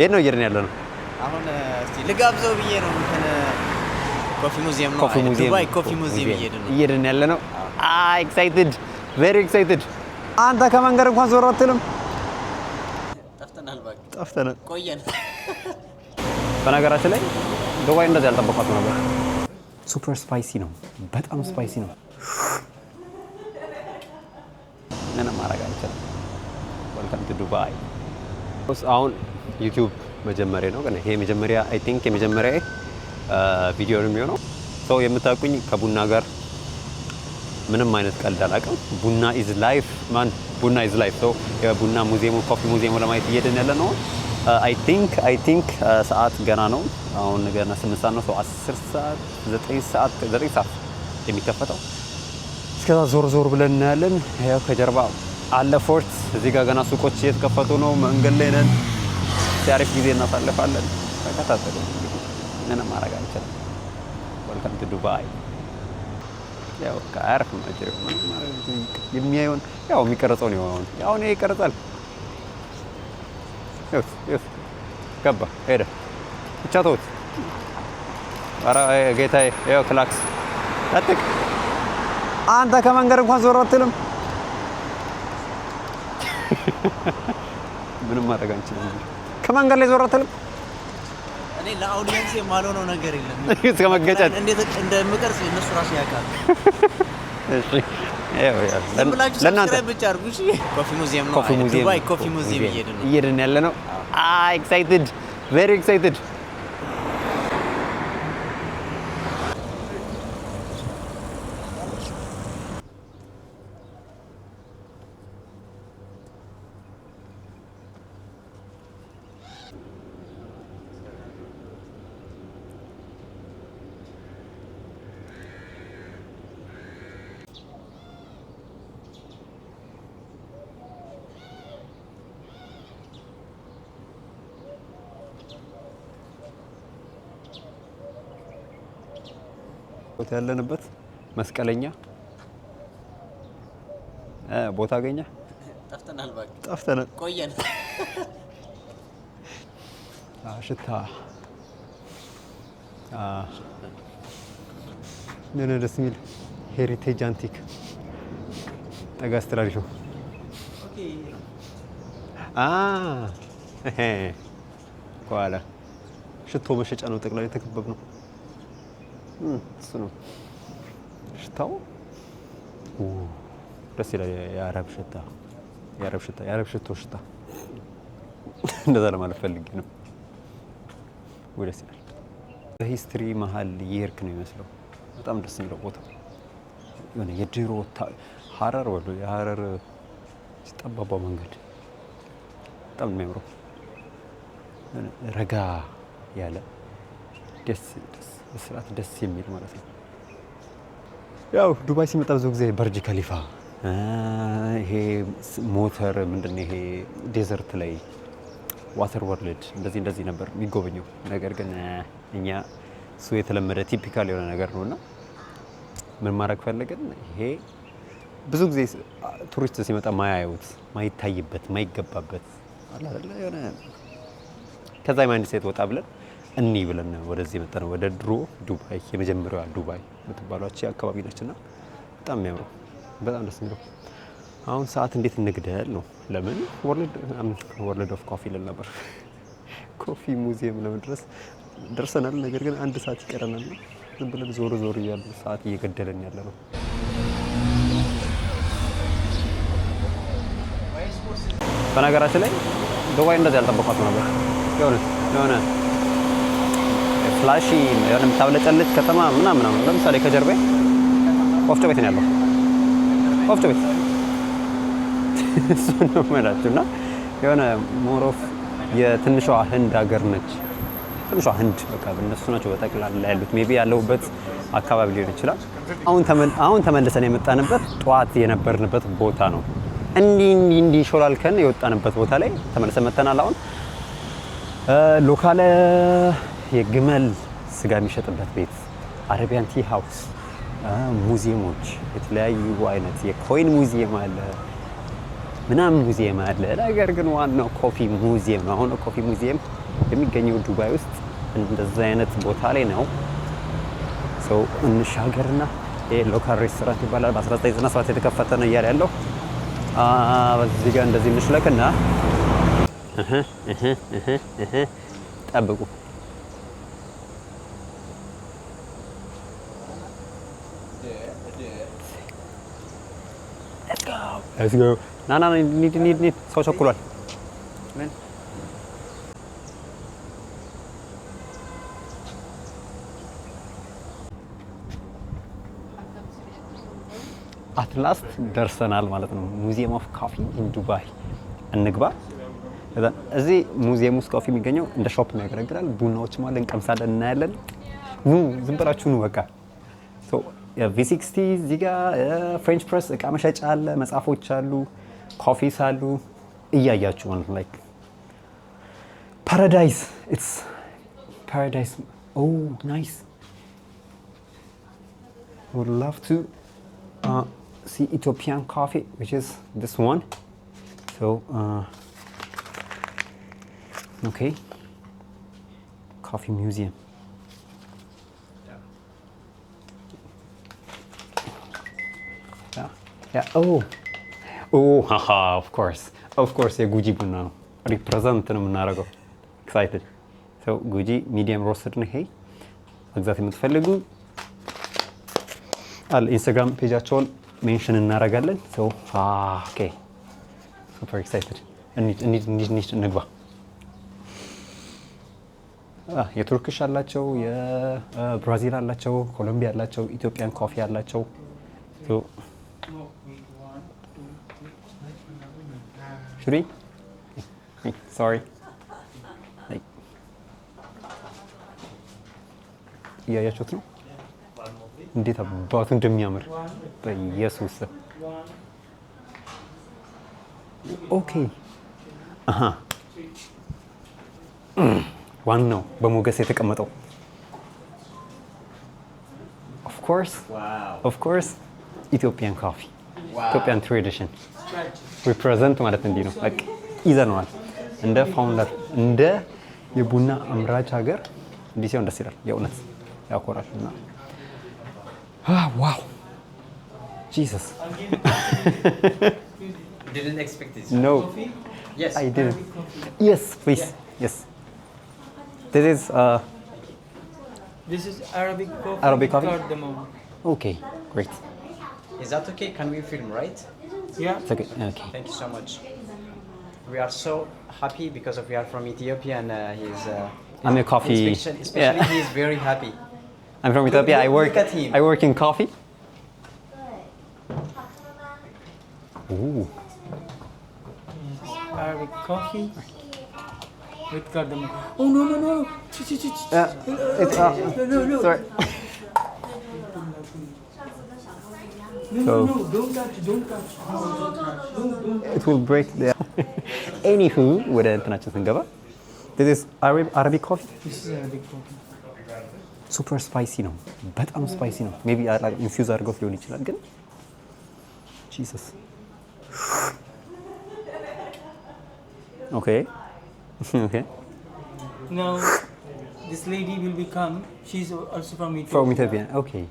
የት ነው እየሄድን ያለ ነው? አሁን እስቲ ልጋብዘው ብዬ ነው፣ እንትን coffee museum ነው። Coffee museum። ዱባይ coffee museum እየሄድን ነው። እየሄድን ያለ ነው። Excited, very excited። አንተ ከመንገድ እንኳን ዞር አትልም። ጠፍተናል፣ እባክህ። ጠፍተናል። ቆየን። በነገራችን ላይ ዱባይ እንደዚህ ያልጠበኳት ነበር። Super spicy ነው፣ በጣም spicy ነው። ምንም ማድረግ አልችልም። Welcome to Dubai። አሁን YouTube መጀመሪያ ነው፣ ግን ይሄ መጀመሪያ፣ I think የመጀመሪያ ቪዲዮ ነው የሚሆነው። ሰው የምታውቁኝ ከቡና ጋር ምንም አይነት ቀልድ አላውቅም። ቡና is life, man፣ ቡና is life። So የቡና ሙዚየሙ፣ coffee museum ኡ ለማየት እየሄድን ያለ ነው። I think ሰዓት ገና ነው። አሁን ገና 8 ሰዓት ነው። So 10 ሰዓት፣ 9 ሰዓት፣ 9 ሰዓት የሚከፈተው። እስከዛ ዞር ዞር ብለን እናያለን። ያው ከጀርባ አለ ፎርት። እዚህ ጋር ገና ሱቆች እየተከፈቱ ነው። መንገድ ላይ ነን። አሪፍ ጊዜ እናሳልፋለን። ተከታተሉ። እንግዲህ ምንም ማድረግ አልችልም። Welcome to Dubai። ያው በቃ አያርፍም። አጭር ምንም ማድረግ የሚያየውን ያው የሚቀረጸውን ይሆን፣ ያው እኔ ይቀረጻል። ይኸውት ይኸውት ገባ ሄደ። ብቻ ተውት። ኧረ ጌታዬ፣ ይኸው ክላክስ ጠጥቅ። አንተ ከመንገድ እንኳን ዞር አትልም። ምንም ማድረግ አንችልም። ከመንገድ ላይ ዞር አትልም። እኔ ለ audience የማልሆነው ነገር የለም። እስከ መገጨት። እንዴት እንደምቀርጽ እነሱ ራሱ ያውቃሉ። እሺ፣ ይኸው ያው ዝም ብላችሁ ለእናንተ subscribe ብቻ አድርጉ። እሺ፣ coffee museum ነው። Coffee museum። ዱባይ coffee museum እየሄድን ነው። እየሄድን ያለ ነው። Excited, very excited። ቦታ ያለንበት መስቀለኛ ቦታ አገኘ። ጠፍተናል፣ እባክህ። ጠፍተናል። ቆየን። ሽታ ምን ደስ የሚል heritage antique ጠጋ ስትል አሪፍ ነው። እሄ ከኋላ ሽቶ መሸጫ ነው። ጠቅላላ የተከበብ ነው። እሱ ነው ሽታው። ደስ ይላል። የአረብ ሽታ፣ የአረብ ሽታ፣ የአረብ ሽቶ ሽታ እንደዛ ለማለት ፈልጌ ነው። ወይ ደስ ይላል። በ history መሀል እየሄድክ ነው የሚመስለው። በጣም ደስ የሚለው ቦታ የሆነ የድሮ ሀረር ወሎ የሀረር ጠባቧ መንገድ በጣም ነው የሚያምረው። የሆነ ረጋ ያለ ደስ ደስ በስርዓት ደስ የሚል ማለት ነው። ያው ዱባይ ሲመጣ ብዙ ጊዜ በርጅ ከሊፋ፣ ይሄ ሞተር ምንድን ነው፣ ይሄ desert ላይ water world፣ እንደዚህ እንደዚህ ነበር የሚጎበኘው። ነገር ግን እኛ እሱ የተለመደ typical የሆነ ነገር ነው እና ምን ማድረግ ፈለግን? ይሄ ብዙ ጊዜ ቱሪስት ሲመጣ ማያዩት፣ ማይታይበት፣ ማይገባበት አለ አይደለ፣ የሆነ ከዛ mindset ወጣ ብለን እኒ ብለን ወደዚህ የመጣ ነው። ወደ ድሮ ዱባይ፣ የመጀመሪያዋ ዱባይ የምትባሏች አካባቢ ነች እና በጣም የሚያምረው፣ በጣም ደስ የሚለው። አሁን ሰዓት እንዴት እንግደል ነው። ለምን World of Coffee ልል ነበር። Coffee museum ለመድረስ ደርሰናል። ነገር ግን አንድ ሰዓት ይቀረናል። ዝም ብለን ዞር ዞር እያሉ ሰዓት እየገደለን ያለ ነው። በነገራችን ላይ ዱባይ እንደዚህ ያልጠበኳት ነበር። የሆነ flashy የሆነ የምታብለጨልጭ ከተማ ምናምን ምናምን። ለምሳሌ ከጀርባዬ ወፍጮ ቤት ነው ያለው። ወፍጮ ቤት እሱን ነው የምላችሁ። እና የሆነ more of የትንሿ ህንድ ሀገር ነች። ትንሿ ህንድ በቃ እነሱ ናቸው በጠቅላላ ያሉት። Maybe ያለሁበት አካባቢ ሊሆን ይችላል። አሁን ተመልሰን የመጣንበት ጠዋት የነበርንበት ቦታ ነው። እንዲህ እንዲህ እንዲህ ሾላልከን የወጣንበት ቦታ ላይ ተመልሰን መጥተናል። አሁን local የግመል ስጋ የሚሸጥበት ቤት፣ Arabian tea house፣ ሙዚየሞች፣ የተለያዩ አይነት የ coin museum አለ፣ ምናምን ሙዚየም አለ። ነገር ግን ዋናው coffee museum ነው። አሁን coffee museum የሚገኘው ዱባይ ውስጥ እንደዚህ አይነት ቦታ ላይ ነው። So እንሻገርና ይሄ local restaurant ይባላል። በ1997 የተከፈተ ነው እያለ ያለው። በዚህ ጋር እንደዚህ እንሽለክና እህ እህ እህ እህ ጠብቁ። Let's go. ና ና፣ እንሂድ እንሂድ እንሂድ። ሰው ቸኩሏል። ምን? At last ደርሰናል ማለት ነው። Museum of Coffee in Dubai እንግባ። ከዛ እዚህ ሙዚየም ውስጥ coffee የሚገኘው እንደ shop ነው ያገለግላል። ቡናዎችም አለ፣ እንቀምሳለን፣ እናያለን። ኑ ዝም ብላችሁ ኑ በቃ። V60 እዚህ ጋ French press እቃ መሸጫ አለ፣ መጽሐፎች አሉ፣ coffees አሉ። እያያችሁ ማለት ነው። Like paradise, it's paradise. Oh, nice. Would love to see Ethiopian coffee, which is this one. So, okay, coffee museum. Yeah. Oh, haha, of course, የጉጂ ቡና ነው represent ነው የምናደርገው። Excited. So, ጉጂ medium roasted ነው ይሄ። መግዛት የምትፈልጉ አለ፣ Instagram page ኣቸውን mention እናደርጋለን። So okay, super excited። እንሂድ እንሂድ እንሂድ እንሂድ እንግባ። የ Turkish አላቸው፣ የብራዚል አላቸው፣ ኮሎምቢያ አላቸው፣ Ethiopian coffee አላቸው። So should we? Sorry. Like እያያችሁት ነው እንዴት አባቱ እንደሚያምር በኢየሱስ። Okay አሃ ዋናው በሞገስ የተቀመጠው of course, of course, Ethiopian coffee, Ethiopian tradition represent ማለት እንዲህ ነው። በቃ ይዘነዋል። እንደ founder እንደ የቡና አምራች ሀገር እንዲህ ሲሆን ደስ ይላል። የእውነት ያኮራል። እና wow, Jesus. Didn't expect this. No. Yes. I didn't. Yes, please. Yes. This is This is Arabic coffee. Arabic coffee? Cardamom. Okay, great. Is that okay? Can we film, right? Yeah. It's okay. Okay. Thank you so much. We are so happy because of we are from Ethiopia and he's. I'm a coffee- Especially he is very happy. I'm from Ethiopia. I work Look at him. I work in coffee. Ooh. Arabic coffee with cardamom. Oh, no. Ch- ch- ch- ch- It's No, no. Sorry. No, no, no. Don't touch. Don't touch. Don't, don't. It will break the. Anywho, ወደ እንትናችን ስንገባ this is Arabic coffee. This is Arabic coffee. Super spicy ነው። በጣም spicy ነው። Maybe infuse አድርገውት ሊሆን ይችላል ግን Jesus. Okay. Now, this lady will become. She's also from Ethiopia. From Ethiopia. Okay.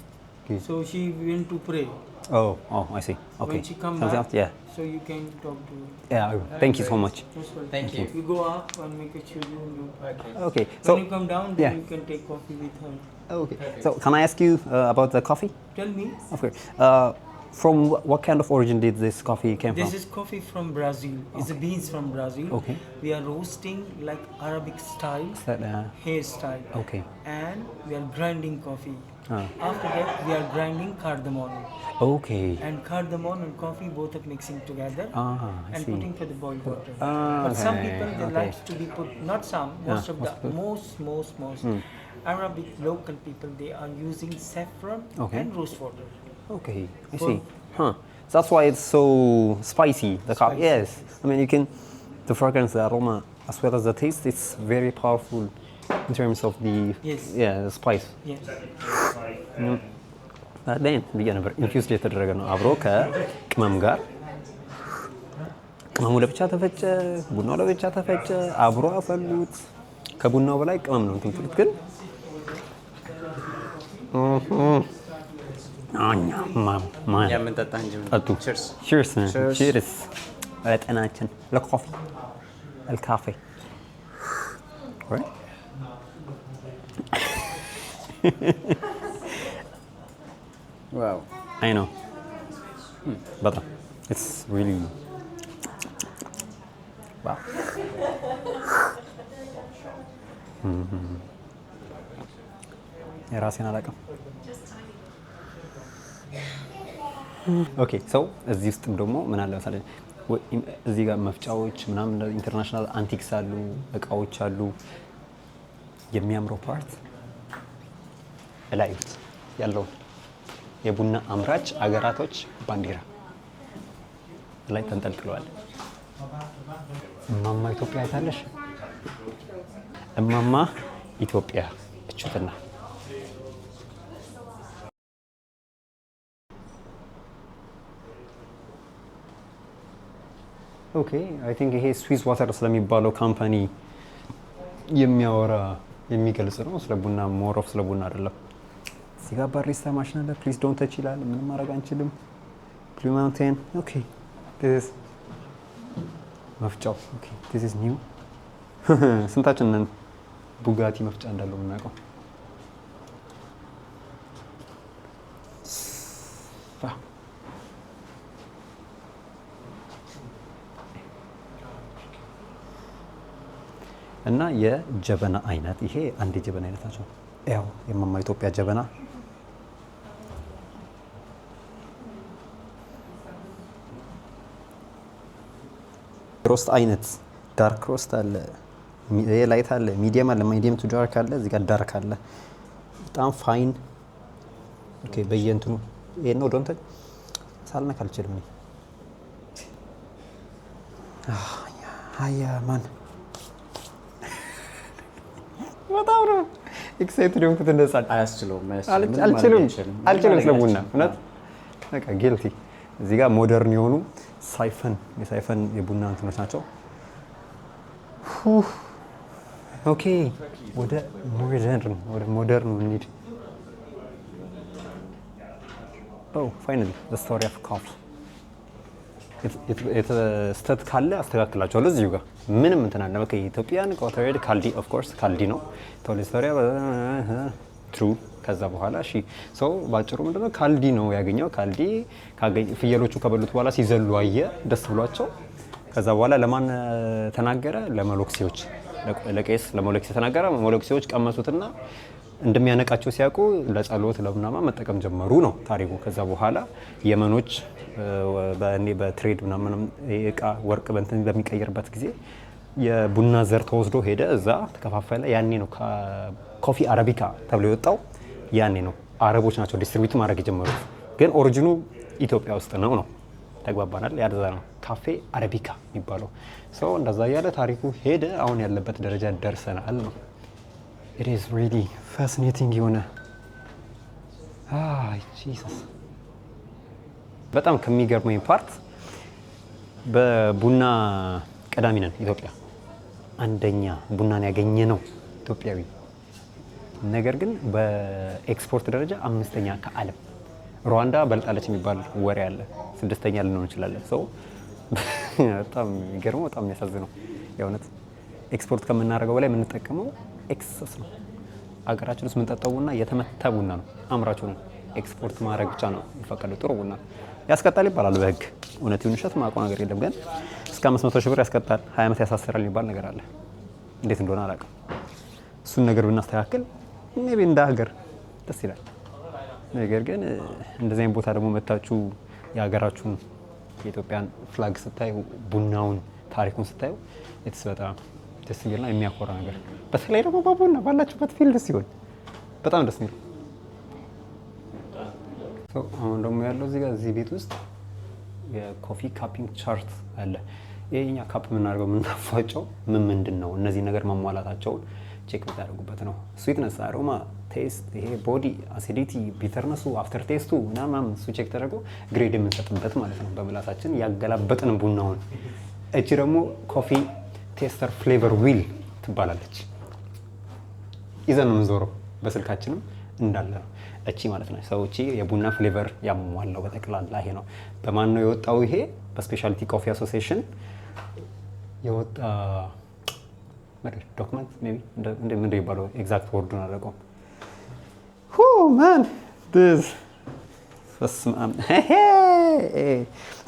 Good. So she went to pray. Oh, I see. Okay. When she come Something back, else? Yeah. so you can talk to her. Yeah, I will. Thank you so much. Most welcome. Thank you. You go up and make a schedule. Okay. Okay. When So you come down, then yeah. you can take coffee with her. Okay. So can I ask you about the coffee? Tell me. Of course. From what kind of origin did this coffee came This from? is coffee from Brazil. It's the beans from Brazil. We are roasting like Arabic style, Is that, hair style. And we are grinding coffee. After that, we are grinding cardamom. And cardamom and coffee both are mixing together Ah, I and see. Putting for the boiled water. Ah, But some people they like to be put, not some, most of most the most most most Arabic local people, they are using saffron and rose water. Okay, I see. Huh. So that's why it's so spicy. The coffee. Spicy. Yes. I mean, you can, the fragrance, the aroma, as well as the taste. It's very powerful in terms of the yeah, the spice. Yes. Then ብዬ ነበር infused የተደረገ ነው አብሮ ከቅመም ጋር። ቅመሙ ለብቻ ተፈጨ፣ ቡናው ለብቻ ተፈጨ፣ አብሮ አፈሉት። ከቡናው በላይ ቅመም ነው እንትን የምትሉት ግን አኛ ማ የምንጠጣ እንጂ። ጠጡ። Cheers. Cheers. Cheers. Cheers ለጤናችን፣ ለ coffee፣ ለካፌ። Right? Wow. I know. በጣም it's really wow. የራሴን አላውቅም። Okay, so እዚህ ውስጥም ደግሞ ምን አለ መሰለኝ፣ እዚህ ጋር መፍጫዎች ምናምን international antiques አሉ፣ እቃዎች አሉ። የሚያምረው part እላዩት ያለውን የቡና አምራች አገራቶች ባንዲራ ላይ ተንጠልጥለዋል። እማማ ኢትዮጵያ አይታለሽ? እማማ ኢትዮጵያ እቹትና። Okay, I think ይሄ Swiss Water ስለሚባለው company የሚያወራ፣ የሚገልጽ ነው። ስለ ቡና more of ስለ ቡና አይደለም። እዚህ ጋር barista machine አለ። "Please don't touch" ይላል። ምንም ማድረግ አንችልም። Blue Mountain, okay, this መፍጫው። Okay, this is new። ስንታችን ነን ቡጋቲ መፍጫ እንዳለው የምናውቀው? እና የጀበና አይነት፣ ይሄ አንድ የጀበና አይነት ናቸው። ያው የማማ ኢትዮጵያ ጀበና። Roast አይነት dark roast አለ፣ light አለ፣ medium አለ፣ medium to dark አለ፣ እዚህ ጋር dark አለ። በጣም fine, okay። በየእንትኑ ይሄን ነው። Don't ሳልነካ አልችልም እኔ። አያ ማን በጣም ነው excited የሆንኩት እንደዛ። አያስችለውም። አልችልም፣ አልችልም ስለ ቡና እውነት በቃ guilty። እዚህ ጋር modern የሆኑ siphon የ siphon የቡና እንትኖች ናቸው። Okay, ወደ modern ኡ እንሂድ። Finally, the story of coffee። ስህተት ካለ አስተካክላቸዋለሁ። እዚሁ ጋር ምንም እንትን አለ። በቃ Ethiopian authored ካልዲ፣ of course ካልዲ ነው። Told story true። ከዛ በኋላ እሺ ሰው ባጭሩ ምንድነው ካልዲ ነው ያገኘው። ካልዲ ፍየሎቹ ከበሉት በኋላ ሲዘሉ አየ፣ ደስ ብሏቸው። ከዛ በኋላ ለማን ተናገረ? ለመሎክሴዎች፣ ለቄስ ለመሎክሴ ተናገረ። መሎክሴዎች ቀመሱትና እንደሚያነቃቸው ሲያውቁ ለጸሎት ለምናምን መጠቀም ጀመሩ ነው ታሪኩ። ከዛ በኋላ የመኖች በእኔ በ trade ምናምን እቃ ወርቅ በእንትን በሚቀየርበት ጊዜ የቡና ዘር ተወስዶ ሄደ፣ እዛ ተከፋፈለ። ያኔ ነው coffee arabica ተብሎ የወጣው። ያኔ ነው አረቦች ናቸው distribute ማድረግ የጀመሩት። ግን ኦሪጂኑ ኢትዮጵያ ውስጥ ነው። ተግባባናል። ያዛ ነው ካፌ arabica የሚባለው። So እንደዛ እያለ ታሪኩ ሄደ። አሁን ያለበት ደረጃ ደርሰናል ነው። It is really fascinating የሆነ፣ Jesus፣ በጣም ከሚገርመኝ part በቡና ቀዳሚ ነን ኢትዮጵያ፣ አንደኛ ቡናን ያገኘ ነው ኢትዮጵያዊ። ነገር ግን በኤክስፖርት ደረጃ አምስተኛ ከዓለም፣ ሩዋንዳ በልጣለች የሚባል ወሬ አለ። ስድስተኛ ልንሆን እንችላለን። So በጣም የሚገርመው፣ በጣም የሚያሳዝነው የእውነት ኤክስፖርት ከምናደርገው በላይ የምንጠቀመው excess ነው። አገራችን ውስጥ የምንጠጣው ቡና የተመታ ቡና ነው። አምራቹ ነን። ኤክስፖርት ማድረግ ብቻ ነው የሚፈቀደው። ጥሩ ቡና ያስቀጣል ይባላል በህግ። እውነት ይሁን ውሸት ማውቀው ነገር የለም፣ ግን እስከ 500 ሺህ ብር ያስቀጣል፣ 20 ዓመት ያሳስራል የሚባል ነገር አለ። እንዴት እንደሆነ አላውቅም። እሱን ነገር ብናስተካክል maybe እንደ ሀገር ደስ ይላል። ነገር ግን እንደዚህ አይነት ቦታ ደግሞ መታችሁ የሀገራችሁን የኢትዮጵያን flag ስታዩ፣ ቡናውን ታሪኩን ስታዩ it's በጣም ደስ የሚልና የሚያኮራ ነገር፣ በተለይ ደግሞ በቡና ባላችሁበት field ሲሆን በጣም ደስ የሚል። አሁን ደግሞ ያለው እዚህ ጋር እዚህ ቤት ውስጥ የ coffee cupping chart አለ። ይሄኛ cup የምናደርገው፣ የምናፏጨው ምን ምንድን ነው፣ እነዚህ ነገር መሟላታቸውን check የምታደርጉበት ነው። Sweetness፣ aroma፣ taste፣ ይሄ body፣ acidity፣ bitterness ኡ፣ after taste ኡ ምናምን እሱ check ተደርጎ grade የምንሰጥበት ማለት ነው። በምላሳችን ያገላበጥን ቡናውን። እቺ ደግሞ coffee taster flavor wheel ትባላለች። ይዘን ነው የምንዞረው። በስልካችንም እንዳለ ነው እቺ ማለት ነው። ሰው እቺ የቡና flavor ያሟላው በጠቅላላ ይሄ ነው። በማን ነው የወጣው? ይሄ በ Specialty Coffee Association የወጣ document maybe ምንድን ነው የሚባለው? Exact word ኡን አላውቀውም። Man, this በስመ አብ፣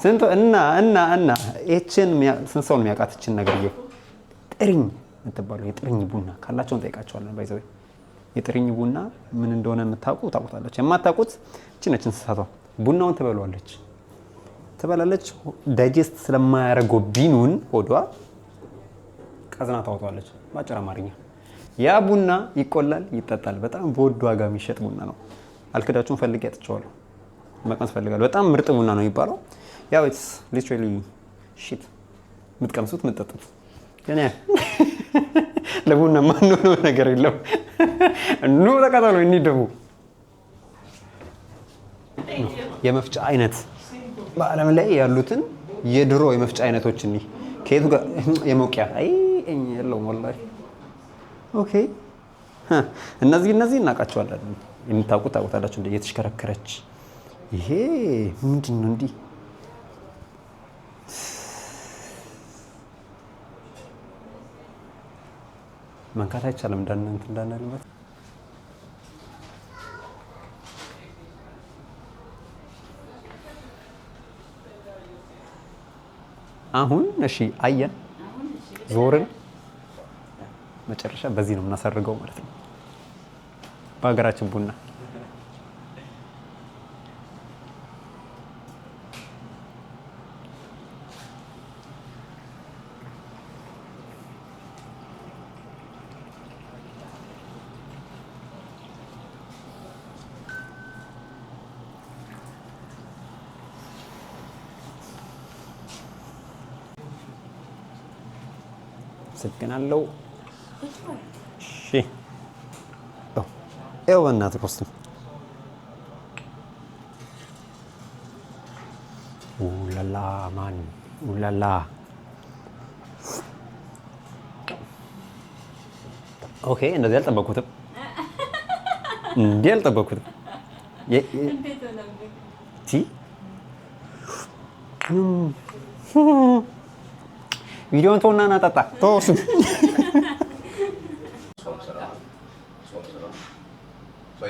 ስንት እና ይህችን ስንት ሰው ነው የሚያውቃት? ይችን ነገር ጥሪኝ የምትባለው የጥሪኝ ቡና ካላቸው እንጠይቃቸዋለን። By the way የጥሪኝ ቡና ምን እንደሆነ የምታውቁ ታውቁታላችሁ። የማታውቁት እቺ ነች እንስሳቷ። ቡናውን ትበሏለች ትበላለች። Digest ስለማያደርገው bean ኡን ሆዷ ቀዝና ታወጣዋለች። በአጭር አማርኛ ያ ቡና ይቆላል፣ ይጠጣል። በጣም በውድ ዋጋ የሚሸጥ ቡና ነው። አልክዳችሁም፣ ፈልጌ አጥቼዋለሁ። መቅመስ ፈልጋለሁ። በጣም ምርጥ ቡና ነው የሚባለው። ያው it's literally shit የምትቀምሱት የምትጠጡት፣ ግን ለቡና ማንሆነው ነገር የለም። ኑ ተቀጠሉ፣ እንሂድ። ደግሞ የመፍጫ አይነት በዓለም ላይ ያሉትን የድሮ የመፍጫ አይነቶች እኒህ ከየቱ ጋር የመውቂያ አይ የለውም ወላሂ። Okay፣ እነዚህ እናውቃቸዋለን። የምታውቁት ታውቁታላችሁ። እንደ እየተሽከረከረች ይሄ ምንድን ነው? እንዲህ መንካት አይቻልም። እንዳን እንዳናልበት። አሁን እሺ አየን፣ ዞርን። መጨረሻ በዚህ ነው የምናሳርገው ማለት ነው። በሀገራችን ቡና። አመሰግናለሁ። እሺ ይኸው በእናትህ ኮስቱ ኡላላ man ኡላላ። Okay፣ እንደዚህ አልጠበኩትም፣ እንዲህ አልጠበኩትም። ቲ ቪዲዮን ተውና ና ጠጣ ተው እሱን።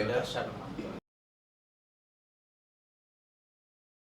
ደርሻለሁ።